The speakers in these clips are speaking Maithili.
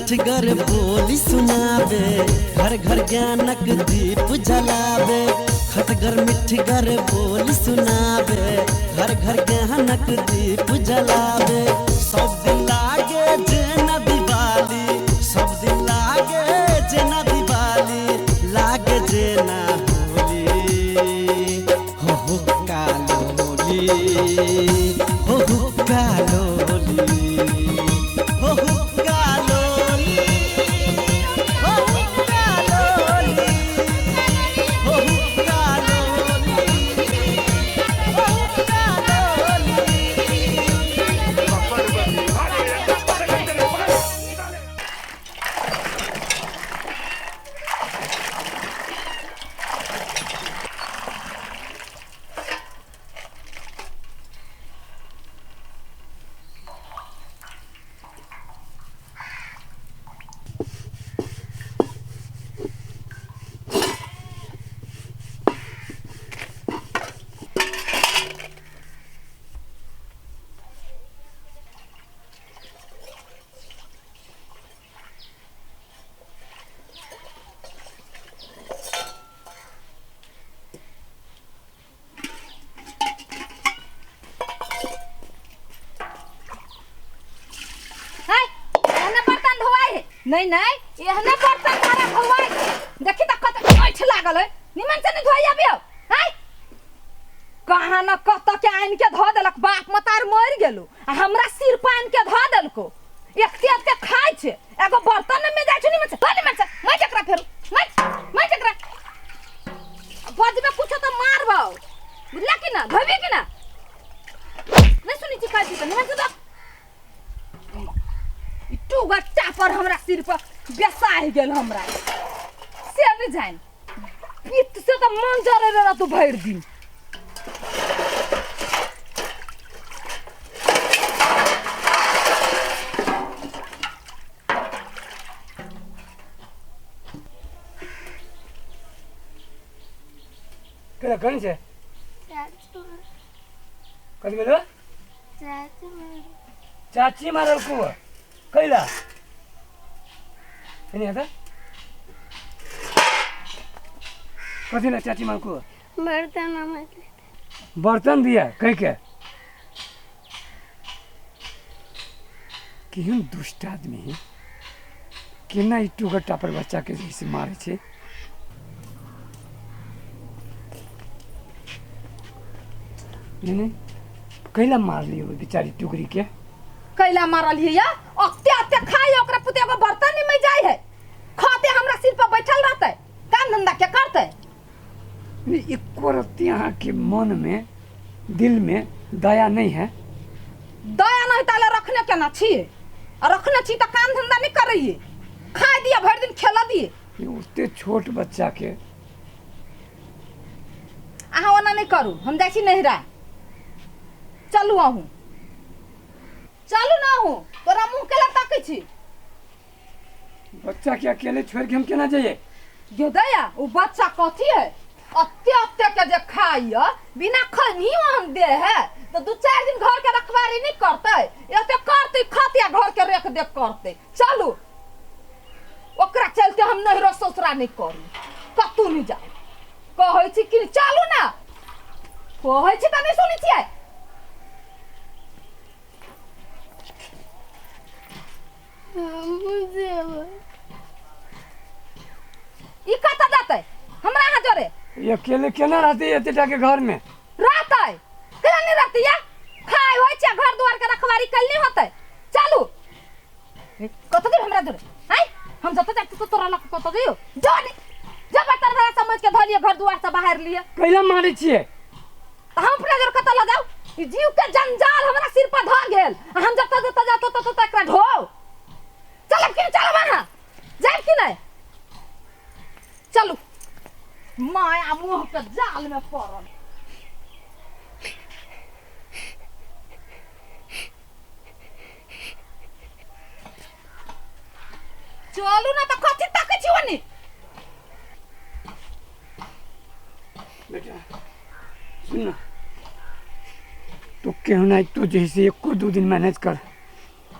मिठगर बोली सुनावे, घर घर ज्ञानक दीप जलावे। खटगर मिठगर बोली सुनावे, घर घर ज्ञानक दीप जलावे। सब दिन लागे जेना दिवाली, सब दिन लागे जेना दिवाली, लागे जेना होली। हो हो कालोली, हो हो कालोली, हो हो कालोली, हो हो कालोली, हो हो कालोली, हो हो कालोली। हाय, एहने बर्तन धोआइ है। नहीं नहीं, एहने बर्तन तारा धोआइ। देखी त कत ऐठ लागल है, निमन से नहीं धोआइ अभी। हाय, कहाँ न कत के आनि के धो देलक, बाप मतार मरि गेलो आ हमरा सिर पर आनि के धो देलको। एकते एकते खाइ छै, एगो बर्तन में जाइ छै निमन से धो, निमन से माइज एकरा, फेरू माइज, माइज एकरा। बजबे कुछो त मारबौ, बुझला कि ना? धोबी कि ना? नहीं सुनी छी खाइ छी त निमन से धो। ई टूगर चापर हमरा सिर पर बेसाहि गेल, हमरा से नहि जानि पित्त से तऽ मन जरे रह तू भरि दिन। केना कन छै? कथी भेलो? चाची मारल को कैला एने हेता कथी ला चाची मारल को? बर्तन मारल। बर्तन दिया कह के। केहन दुष्ट आदमी है, केना ई टुगर टापर बच्चा के जैसे मारे छै। नहीं नहीं, कैला मारलियो बेचारी टुकड़ी के? कैला मारलियै या? अते अते खाइ ओकरा पुते एगो बर्तन नहीं में जाय है, खाते हमरा सिर पर बैठल रहतै, काम धंधा के करतै? नहीं, एको रत्ती अहाँ के मन में दिल में दया नहीं है? दया नहीं ताले रखने केना छियै, आ रखने छी तऽ काम धंधा नहीं करैये, खाइ दिए भरि दिन खेल दिए। ये ओते छोट बच्चा के। अहाँ ओना नहीं करू, हम जाइ छी नैहरा। चलू अहूँ, चलू ना अहूँ, तोरा मुँह केला ताकै छी? बच्चा के अकेले छोड़ के हम केना जाइए? यो दया, ओ बच्चा कथी है, अत्ते अत्ते के जे खाइय, बिना खनियो हम दे है तो दू चार दिन घर के रखवारी नहीं करतै, एते करतै खाते आ घर के रेख देख करतै। चलू, ओकरा चलते हम नैहरो ससुरा नहीं करू, कतौ नहीं जाए। कहै छी कि चलू ना, कहै छी तऽ नहीं सुनै छियै। हमहूँ जेबै। ई कतऽ जेतै हमरा अहाँ जोरे? ये अकेले केना रहतै एते टा के घर में? रहतै केना नहीं रहतै या? खाइ होइ छै, घर दुआर के रखवारी कैल नहीं होतै। चलू, कतऽ जेबै हमरा जोरे? आँय, हम जतऽ जाइ छी तोरा लऽ कऽ कतऽ जइयौ? जो नी जब बर्तन भाड़ा समझ के धलिए घर दुआर से बाहर लिए। कैला मारै छियै? तऽ हम अपना जोर कतऽ लऽ जाउ? ई जीव के जंजाल हमरा सिर पर धऽ गेल आ हम जतऽ जतऽ जाउ ततऽ ततऽ एकरा ढोउ। चलब कि नहि चलब? अहाँ जायब कि नहि? चलू, माया मोह के जाल में पड़ल। चलू ना तऽ कथी ताकै छी ओनी? बेटा सुन ना, तू केहू नहीं, तू जैसे एको दू दिन मैनेज कर,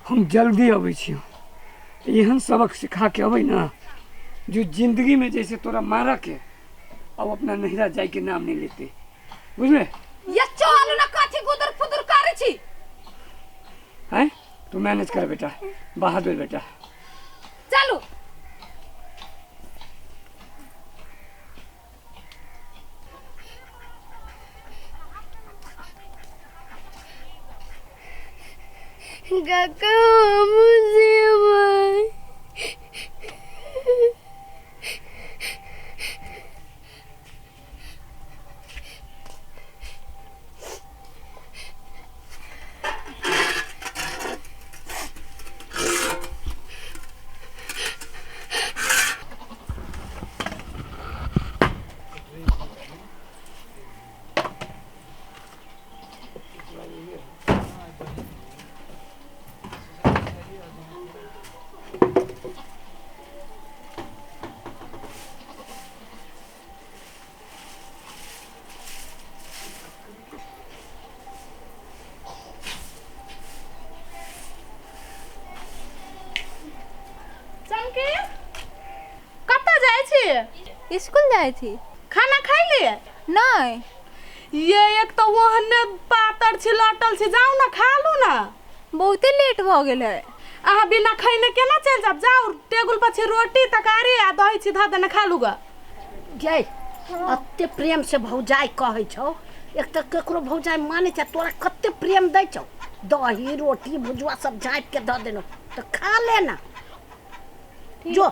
हम जल्दी अबै छियौ। एहन सबक सिखा के अबै ना जो जिंदगी में जैसे तोरा मारा के अब अपना नैहरा जाए के नाम नहीं लेते, बुझले? ये चलू ना, कथी गुदुर फुदुर करै छी? हैं, तू मैनेज कर बेटा, बहादुर बेटा। चलू। काका हमहूँ जेबै। चमकी, कतऽ जाइ छी? स्कूल जाइ छी। खाना खाइ लिए? नहि। ये एक तऽ ओहने पातर छी, लटल छी, जाउ ने खा लू ना। बहुते लेट भऽ गेल है। अहाँ बिना खैने केना चलि जायब? जाउ, टेबुल पर छी रोटी तरकारी आ दही छी धऽ देने, खा लू ग। गै, एते प्रेम से भौजाइ कहै छौ, एक तऽ केकरो भौजाइ मानै छै? तोरा कते प्रेम दै छौ, दही रोटी भुजुआ सब झाँपि के धऽ देलहुँ, तऽ खा ले ना। जो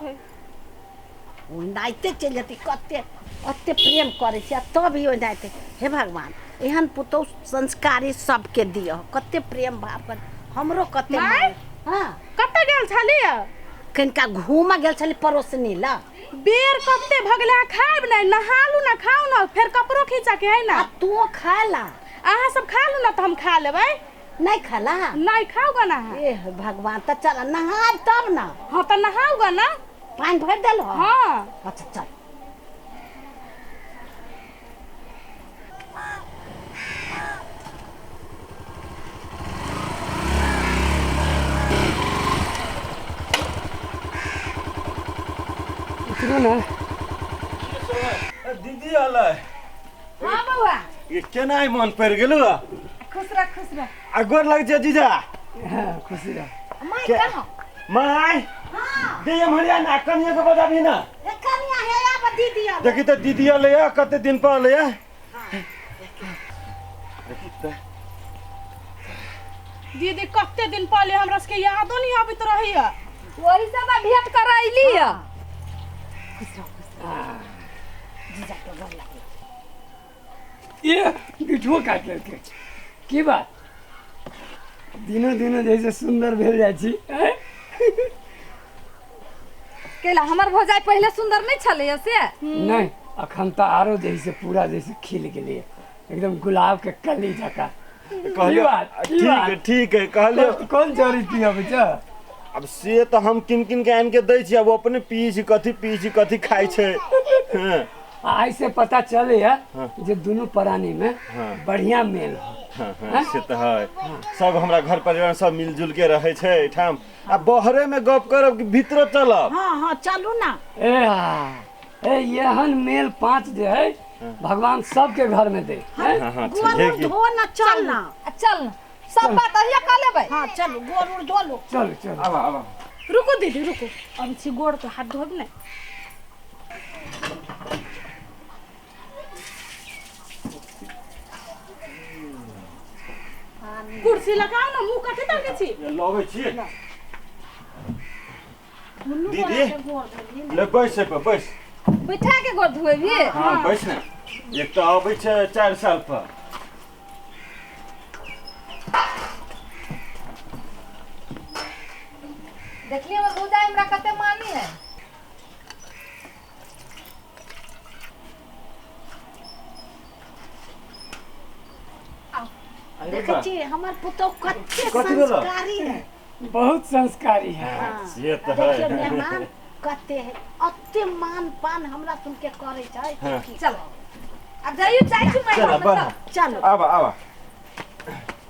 ओनाहिते चलि जेतै। कते एते प्रेम करै छै आ तब भी ओनाहिते। हे भगवान, एहन पुतहु संस्कारी सबके दिअ। कते प्रेम भाव कर हमरो कते। माय? हँ। कतऽ गेल छलियै? कनिका घूमऽ गेल छली पड़ोसनी लग। बेर कते भऽ गेलै, अहाँ खायब नहि? नहा लू ना, खाउ ना, फेर कपड़ो खींचा के है ना। आ तू खाला। अहाँ सब खा लू ना तऽ हम खा लेबै। नहि खाला? नहि, खाउ ग ना अहाँ। ए भगवान, तऽ चल नहाब तब ना। हँ, तऽ नहाउ ग ना। पानि भरि देलहो? हँ। अच्छा, चल। उतरू ना। दीदी अलै? हाँ बौआ। ये केना आइ मन पड़ि गेलौ? खुश रह, खुश रह। आ गोर लग छै जीजा। हाँ, खुशी रह। माय कहाँ? माय दे एम्हरिया ना, कनिया के बजाबी ना। हे कनिया, हे आब दीदी आब। देखी तऽ दीदी अलै कते दिन पर अलै। देखी तऽ। दीदी, कते दिन पहले हमरा सबके यादो नहीं आबैत रहैया। वही सब भेंट करैली है। जीजा के गोर लागल। ये बिठुओ काटि लेलकै। की बात, दिनो दिनो जैसे सुन्दर भेल जाइ छी, आँय? केला हमर भौजाइ पहिले सुंदर नहीं छलै से? नहि, अखन तऽ आरो जैसे पूरा जैसे खिल गेलै, एकदम गुलाब के कली जकाँ। कहलियौ की बात, की ठीक बात? है, ठीक है, कहलियौ। कोन जड़ी पियबै छ? अब से तऽ हम किन किन के आनि के दै छी, आब ओ अपने पी छी, कथी पी छी, कथी खाइ छै। हँ। आ ऐसे पता चले है जे दुनू प्राणी में बढ़िया मेल हो। हाँ, से तऽ है। सब हमरा घर परिवार सब मिलजुल के रहै छै एहिठाम। आ बहरे में गप करब कि भीतरो चलब? हँ हँ, चलू ना। ए हा, ए एहन मेल पाँच जे है भगवान सबके घर में दे, हैं? हाँ हाँ, गोर छैहे उर की। धो ना, चल ना। आ चल न, सब बात अहिया कह लेबै। हाँ, चलू, गोर उर धो लो। चलू चलू। आबा आबा। रुकू दीदी, रुकू, अभी छी गोड़ तो हाथ धोब ने। कुर्सी लगाओ ना, मुंह कथी तक छी? लबै छी दीदी, ले बैस एहि पर बैस। बैठा के गोर धोएबी? हाँ, बैस ने। एक तऽ अबै छै 4 साल पर। देखलिए हमर भौजाइ हमरा कते मानी है। अरे देखै बा, छी हमर पुतहु कते कथी भेलौ? संस्कारी है। बहुत संस्कारी है। से तऽ देखियौ है। मेहमान कते है, अते मान पान हमरा सुनके करै छै। की चल, अब जाइयो, जाइ छी मैं चल घर में, बढ़। चल। चलो। आबा आबा,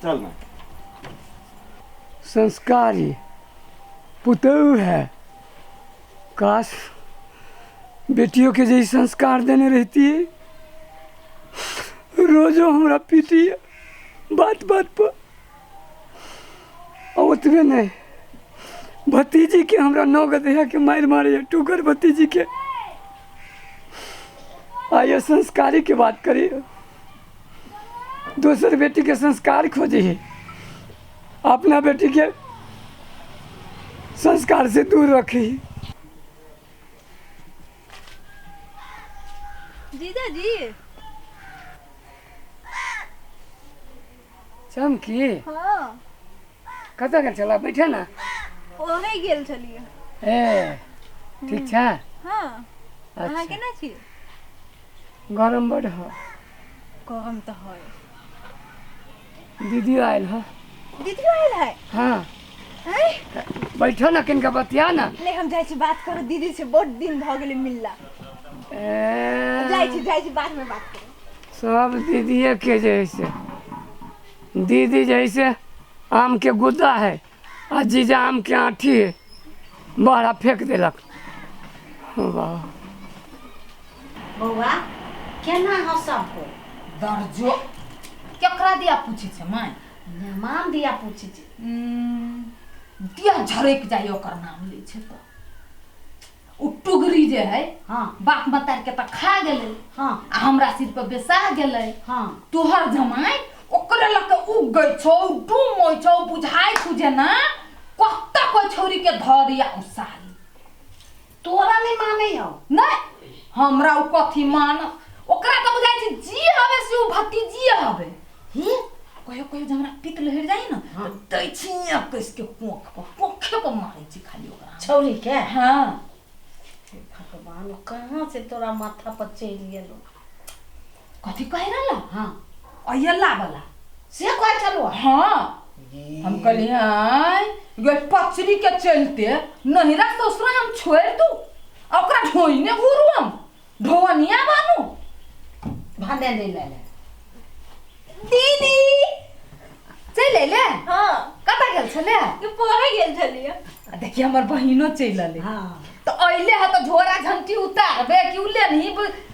चल ना। संस्कारी। पुतहु है। काश बेटियों के जे संस्कार देने रहती, रोजो हमरा पीटी बात बात पर। आ ओतबे नहीं, भतीजी के हमरा नौ गधैया के मारि मारे टूकर भतीजी के। आइए संस्कारी के बात करिए, दोसर बेटी के संस्कार खोजे है, अपना बेटी के संस्कार से दूर रखे। जीजाजी चमकी हाँ कतऽ गेल छला? बैठे ना। ओहे गेल छलियै। ए ठीक छै? हाँ। अहाँ केना छी? गरम बड ह। गरम तऽ है। दीदी आयल ह। दीदी आयल है? हाँ। बैठो ना, किनका बतिया ना। नहीं हम जाइ छी बात करू दीदी से, बहुत दिन भऽ गेलै मिलला। ए जाइ छी बाद में बात करू। सब दीदीए के जैसे, दीदी जैसे आम के गुद्दा है आ जीजा आम के आँठी है, बड़ा फेंक देलक। वाह बौआ केना हो सबको दर्जो केकरा दिया पूछै छै माय? मेहमान दिया पूछै छै। दिया झरक जाय ओकर नाम लै छै तऽ। उ टुगरी जे है हाँ बाप मतार के तऽ खा गेलै। हाँ आ हमरा सिर पर बेसा गेलै। हाँ तोहर जमाई ओकरे लऽ के उगै छौ, डूमै छौ, बुझाइ छौ जेना कत्ता कोइ छौरी के धरिया उसारी। तोरा नहीं माने हो? नहीं हमरा उ कथी मान, ओकरा तऽ बुझाइ छै जी हवे से उ भतीजी हवे। ही कहियो कहियो जे हमरा पित्त लहरि जाइ ने तऽ दै छी कस के कोख पर, कोखे पर मारै छी खाली ओकरा छौरी के। हाँ हे भगवान, कहाँ से तोरा माथा पर चढ़ि गेलो? कथी कहि रहल? हाँ अयला वाला से कहै छलौ? हाँ हम कहलियै आँय ये पचरी के चलते नहिरा ससुरा हम छोड़ि दू, ओकरा ढोइने घुरू, हम ढोवनिया बनू। भने नहीं ले ले। दीदी चलि अयलै? हाँ। कतऽ गेल छलै? पढ़े गेल छलियै। देखिए हमर बहिनो चलि अयलै। हाँ तऽ अयलै है तऽ झोरा झंटी उतारबे कि उ लेनही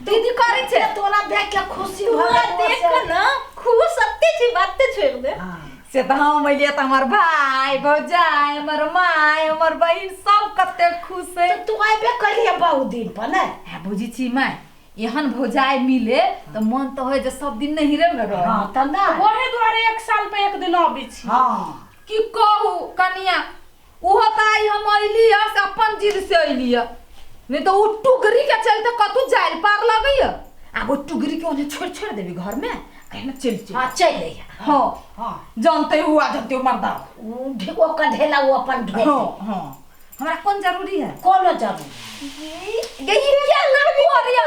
दीदी करै छै? तोरा देख के खुशी भऽ तोरा गेल। देख के ना खुश अत्ते छी, बाते छोड़ि दे। हाँ से तऽ हम अयलियै तऽ हमर भाय भौजाइ हमर माय हमर बहिन सब कते खुश है। तऽ तू आबे कलियै बहुत दिन पर ने? हाँ बुझै छी माय, एहन भौजाइ मिले तऽ मन तऽ होइ जे सब दिन नहिरे मे रह। हाँ तऽ ना। ओहे दुआरे एक साल पे एक दिन अबै छी। हाँ की कहू कनिया, उहो तऽ आइ हम अयली से अपन जिद से अयली, नहीं तऽ उ टुकरी के चलते कतहु जाय पार लगैया। आब ओ टुकरी के ओने छोड़ि छोड़ि देबी घर में, कहना चलि चलि। हाँ चलि अइहे। हाँ हाँ जानते हुआ जानते मर्दा उ ओकर ढेला उ अपन ढो। हाँ हाँ हमरा कौन जरूरी है? कोनो जरूरी। गे ई क्या ना करिया,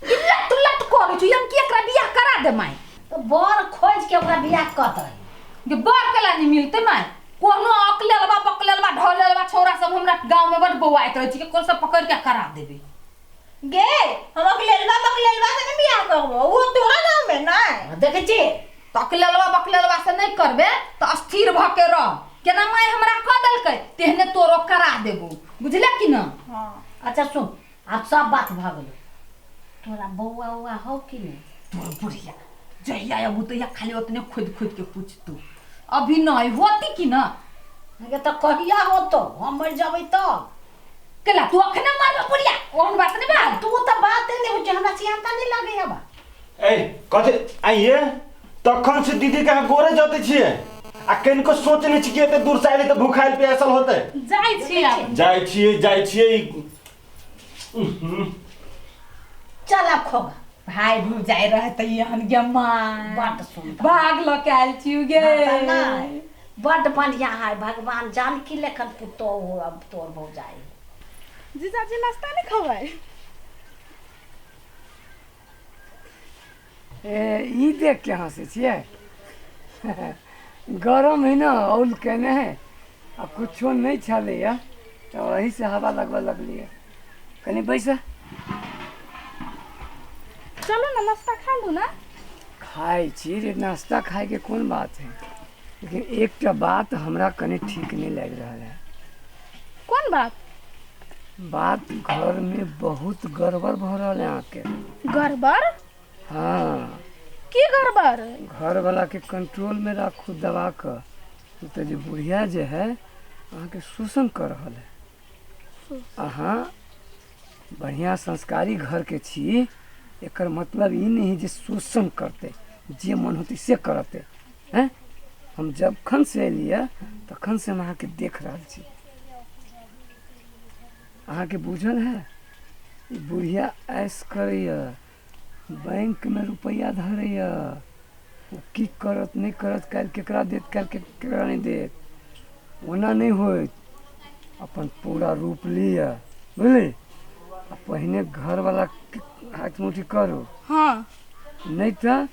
ई लट लट करै छै, हम की एकरा बियाह करा दे माय? तऽ बर खोज के ओकरा बियाह कऽ दे। गे बर केला नहीं मिलते माय? कोनो अकलेलबा बकलेलबा ढोलेलबा छौरा सब हमरा गांव में बड बौआइत रहै छै कि कोन सब पकड़ के करा देबे। गे हम अकलेलबा बकलेलबा से नहीं बियाह करबो, वो तोरा गांव में नहीं। देखै छी तऽ अकलेलबा बकलेलबा से नहीं करबे तऽ अस्थिर भऽ के रह। केना माय हमरा कह देलकै तेहने तोरो करा देबो, बुझले कि ना? हाँ अच्छा सुन, आब सब बात भऽ गेलो। तोरा बौआ उआ हौ कि नहीं? तोर बुढ़िया जहिया अबू तहिया खाली ओतने खोदि खोदि के पूछतू, अभी नहीं होती कि ना? गे तऽ कहिया होतो? हम मरि जबै तब। केला तू अखने मरबे बुढ़िया? ओहन बात नहीं बा। तू तऽ बाते नहीं होइ छै, हमरा सियानता नहीं लागैया बा। ए कथी आइए तखन से दीदी के अहाँ गोरे जतै छियै आ कनिको सोच नहि छी कि एते दूर से आयलै तऽ भूखायल प्यासल होतै। जाइ छी आब। जाइ छियै जाइ छियै। चल आब खोगा। भाई भौजाइ रहतै एहन गे माय, बड सुन्दर भाग लऽ के आयल छी गे। नहि बड बढ़िया है, भगवान जानकी लेखन पुतोहु अब तोर भौजाइ। जीजाजी नाश्ता नहीं खबै? ए ई देख के हँसै छियै? गरम है ना, औल केने है आ कुछो नहीं छलैया तऽ वही से हवा लगबऽ लगलियै। कनि बैसा। चलो ना नाश्ता खा लू ना। खाइ छी रे, नाश्ता खाइके कोन बात है, लेकिन एकटा बात हमरा कनि ठीक नहीं लागि रहल है। कोन बात? बात घर में बहुत गड़बड़ भऽ रहल है अहाँके। गड़बड़? हाँ। की गड़बड़? घर वाला के कंट्रोल में राखू दबा कऽ, तऽ जे बुढ़िया जे है अहाँके शोषण कऽ रहल है। अहाँ बढ़िआँ संस्कारी घरके छी, एकर मतलब ई नहि है जे शोषण करतै, जे मन होतै से करतै। हैं, हम जखन से एलियै तखन से हम अहाँके देख रहल छी। अहाँके बुझल है ई बुढ़िया ऐश करैए, बैंकमे रुपैआ धरैए, ओ की करत नहि करत, काल्हि केकरा देत काल्हि केकरा नहि देत, ओना नहि होइत। अपन पूरा रूप लिअ, बुझली? आ पहिने घरवला हाथ मुट्ठी करू। हाँ। नहि तऽ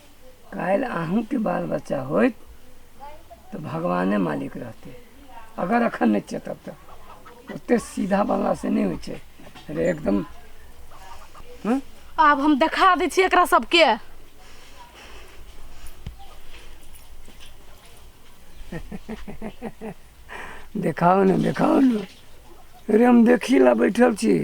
काल्हि अहूँके बाल बच्चा होइत तऽ भगवाने मालिक रहतै। अगर अखन नहि चेतब तऽ ओते सीधा बनला से नहि होइ छै रे एकदम। हँ? आब हम देखा दै छी एकरा सबके। देखाउ ने, देखाउ ने रे, हम देखी ला बैठल छी।